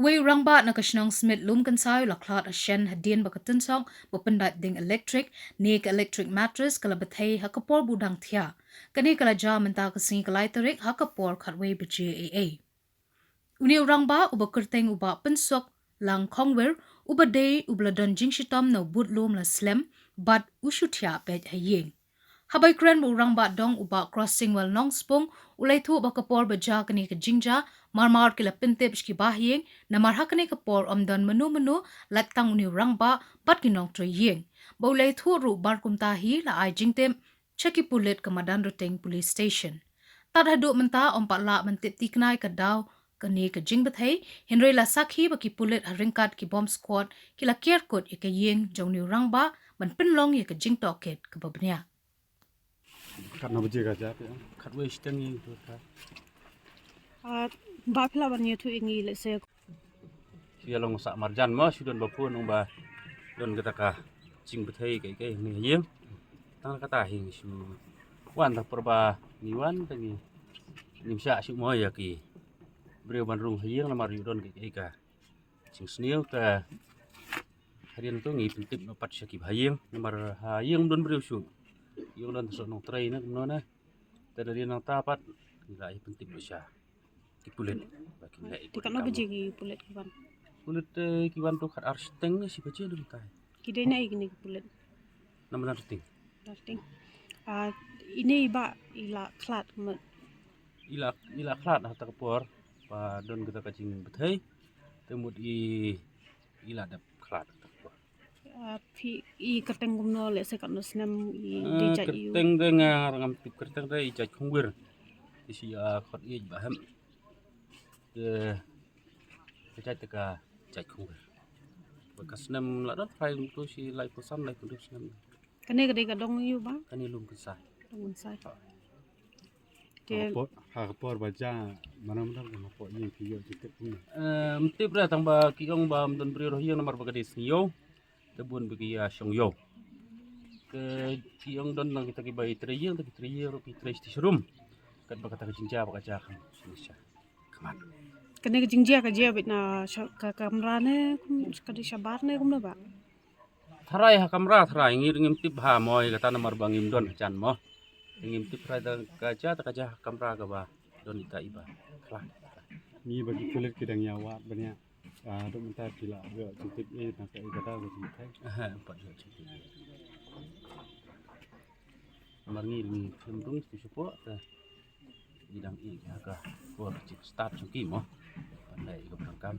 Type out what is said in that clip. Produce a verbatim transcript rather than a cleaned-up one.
Uwei u rangbah na ka shnong Smit Lumkynsai u la khlad ha shen hadien ba ka tynsong ba pyndait ding elektrik ne ka electric mattress ka la bthei ha ka por ba u dang thiah. Kane ka la jia mynta ka sngi ka lai tarik ha ka por khatwei baje eiei. Une u rangbah uba kyrteng u Bah Pynsuk Langkhongwir, uba dei uba la don jingshitom na u bud lum la slem bad u shu thiah beit ha ïing. Haba kren bad u rangbah dong u Bah Crossingwell Nongspung, u la ïathuh ba ka por ba jia kane ka jingjia, marmar ki la pyntip sha ki bahaïing, namar ha kane ka por ym don mano mano, lait tang une u rangbah bad ki nongtrei ïing. Bad u la ïathuh ruh ba kumta hi la ai jingtip sha ki pulit ka Madanrting Police Station. Tad haduh mynta ym pat lah ban tip thikna ïa ka daw kane ka jingbthei, hynrei la sakhi ba ki pulit ha ryngkat ki bomb squad ki la ker kut ïa ka ïing jong une u rangbah ban pynlong ïa ka jingtohkit kaba bniah. Katno baje ka jia phi? Khatwei shiteng ïing tu ka. Ah, ba phi lah ban ïathuh ïa ngi lehse. Shu ïa long sah marjan mo, shu don ba phone ong ba don kata ka jingbthei kaei kaei hangne ha ïing. Tang kata hi ngi shu wan, ta por ba ngi wan ta ngi, ngim shah shuh mo ïa ki briew ban rung ha ïing namar ïoh don kaei kaei ka jingsniew, ta hadien to ngi pyntip noh pat sha ki bahaïing namar ha ïing ym don briew shuh. Ïoh don ta soh nongtrei ne kumno ne. Te hadien nangta pat ngi la ïa pyntip noh sha ki pulit ba kin leh. Te katno baje ki pulit ki wan? Pulit, eh, ki wan to khat ar shiteng ne shi baje ym tai. Ki dei na ei kine ki pulit? Na Madanrting. Madanrting. Ah, ine i bah i la khlad kumno? I la, i la khlad ha kata ka por ba don kata ka jingbthei. Te mut i, i la dep khlad ha kata ka por. Ah, phi, i kyrteng kumno, lehse katno snem i, ah, dei jait i u? Kyrteng de nga ngam tip kyrteng de, i jait Khongwir. I shu ïa khot ïeit ba hem. Te ka jait te ka jait Khongwir. Bad ka snem la don phai kumto shi laiphew san, laiphew hynriew snem. Kane ka dei ka dong ïa u bah? Kane Lumkynsai. Lumkynsai. Te ha ka por, ha ka por ba jia, mano mano ka hapoh ïing phi ïoh jingtip kumno? Eh, ym tip re, tang ba ki ong ba ym don briew ha ïing namar ba ka dei sngi ïew. Te bun ba ki ïa shong ïew. Te ki ong don nang kita kiba ïatrei ïing, te ki trei ïing ruh ki trei shati sharum. Katba kata ka jingjia ba ka jia kham shane sha khmat. Kane ka jingjia ka jia beit na sha, ka kamra ne, kum, ka dei shabar ne kumno bah? Tharai ha kamra tharai, ngi ruh ngim tip bha mo ïa kata namar ba ngim don hajan mo. Te ngim tip tharai, da ka jia, da ka jia ha kamra kaba don ita iba khlad. Ngi ba ki pulit ki dang ïa wad ban ïa, ah, dok mynta phi la ïoh jingtip ïa na kaei ka daw ka jingtip? Aha, ym pat ïoh jingtip. Namar ngi, ngi khlem rung shu shapoh te ngi dang ïa ka por jingstad jong ki mo. Ban leh ïa ka pyrkhat kam.